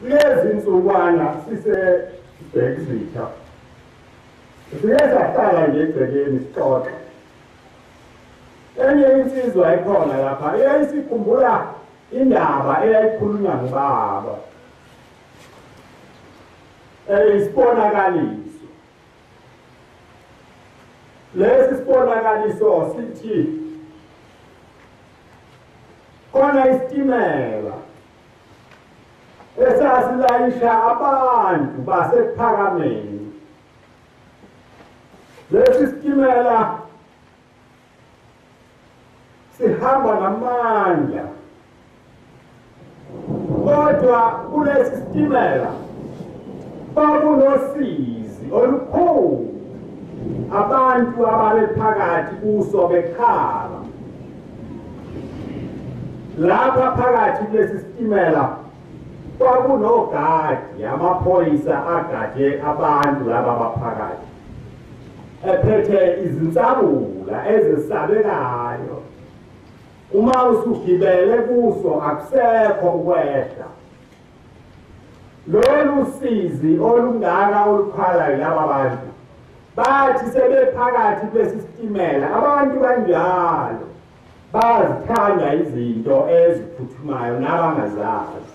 Lezi insukwana sisebhekisitha siye sahlala nje egcekeni sixoxe. Enye insizwa ekhona lapha eyayisikhumbula indaba eyayikhulunywa ngubaba, isibonakaliso. Lesi sibonakaliso sithi khona isitimela esasilayisha abantu basePhakameni. Lesi sitimela sihamba ngamandla, kodwa kulesi sitimela kwakunosizi olukhulu, abantu ababephakathi kuso bekhala. Lapha phakathi kulesi sitimela kwakunogadi, amaphoyisa agade abantu laba baphakathi, ephethe izinsabula ezesabekayo. Uma usugibele kuso akusekho ukwehla. Lolu sizi olungaka olukhalayo laba bantu bathi sebephakathi kulesi sitimela, abantu kanjalo bazithanda izinto eziphuthumayo nabangazazi.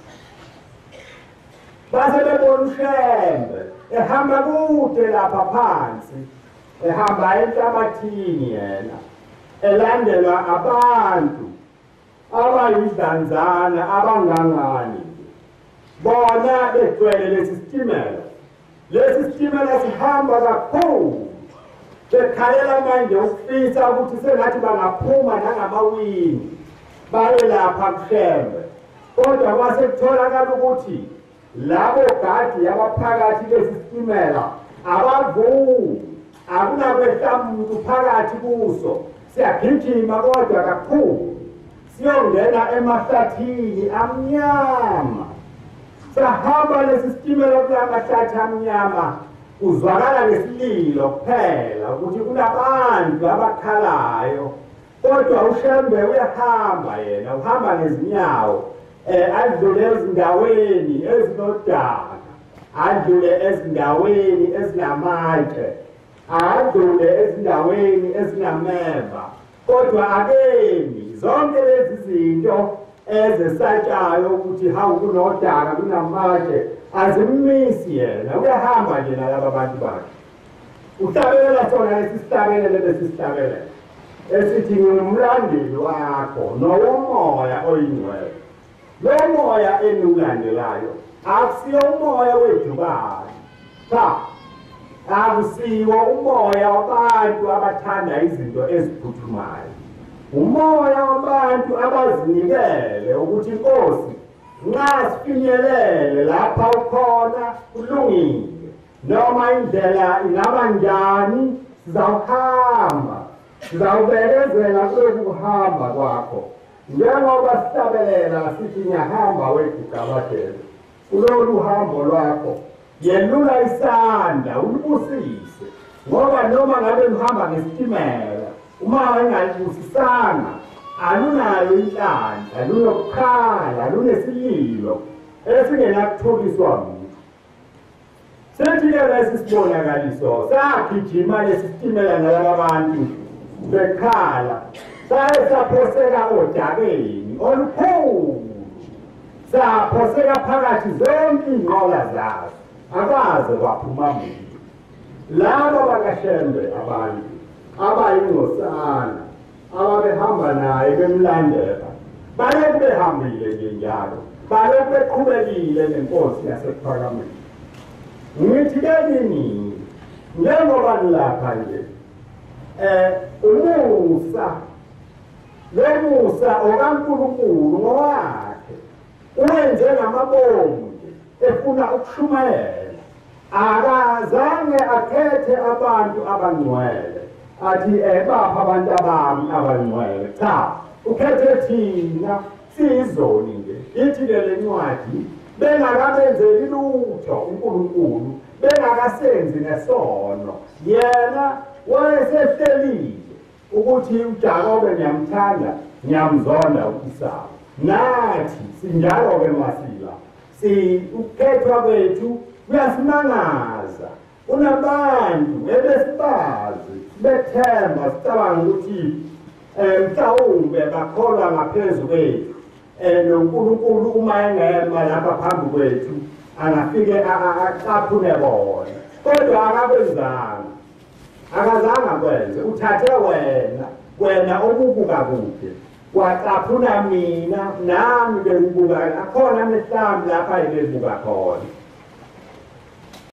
Base bebona uShembe ehamba kude lapha phansi, ehamba enhlabathini yena, elandelwa abantu abayidlanzana abangangani, bona begcwele lesi sitimela. Lesi sitimela sihamba kakhulu, bekhalela manje ukufisa ukuthi sengathi bangaphuma nangamawini baye lapha kuShembe. Kodwa kwase kutholakala ukuthi labo gadi abaphakathi lesi sitimela abavumi, akunakwehla muntu phakathi kuso. Siyagijima kodwa kakhulu, siyongena emahlathini amnyama. Sahamba lesi sitimela kula mahlathi amnyama, kuzwakala lesililo kuphela ukuthi kunabantu abakhalayo. Kodwa uShembe uyahamba yena, uhamba ngezinyawo, adlule ezindaweni ezinodaka, adlule ezindaweni ezinamatshe, adlule ezindaweni ezinameva, kodwa akemi. Zonke lezi zinto ezesatshayo ukuthi hawu kunodaka kunamatshe azimmisi yena, uyahamba nje nalaba bantu bakhe. Uhlabelela sona lesi sihlabelelo besisihlabelela esithi ngingumlandeli wakho nowomoya oyingcwele. Lo moya eniwulandelayo akusiwo umoya wejubane, cha, akusiwo umoya wabantu abathanda izinto eziphuthumayo, umoya wabantu abazinikele ukuthi Nkosi nxa sifinyelele lapha ukhona kulungile, noma indlela ingaba njani sizawuhamba, sizawubekezela kulokhu kuhamba kwakho. Njengoba sihlabelela sithi ngiyahamba wethu kulolu hambo lwakho, yelula isandla ulibusise, ngoba noma ngabe luhamba ngesitimela, uma engalibusisanga alunayo inhlanhla, lunokukhala, lunesililo esingenakutholiswa muntu. Sethi-ke lesi sibonakaliso sagijima lesi sitimela nalaba bantu bekhala, saye saphoseka odakeni olukhulu, saphoseka phakathi zonke iy'nqola zazo, akaze kwaphuma muntu. Laba bakaShembe abantu abayingcosana ababehamba naye bemlandela, balokhu behambile nje njalo, balokhu beqhubekile nenkosi yasePhakameni. Ngithi-ke kini, njengoba nilapha nje, umusa, lo musa okaNkulunkulu ngowakhe, uwenze ngamabomu nje efuna ukushumayela. Akazange akhethe abantu abangcwele athi bapha abantu abami abangcwele, cha, ukhethe thina siyizoni nje. Ithi-ke le ncwadi bengakamenzeli lutho uNkulunkulu, bengakasenzi nesono, yena wayesehlelile ukuthi uJakobe ngiyamthanda, ngiyamzonda u-Esawu. Nathi sinjalo-ke masila, Ukukhethwa kwethu kuyasimangaza. Kunabantu ebesibazi bethemba sicabanga ukuthi mhlawumbe bakholwa ngaphezu kwethu, noNkulunkulu uma engema lapha phambi kwethu angafike acaphune bona, kodwa akakwenzanga, akazange akwenze. Uthathe wena obubuka kude, wacaphuna mina, nami bengibuka akhona amehlami lapha ebebuka khona.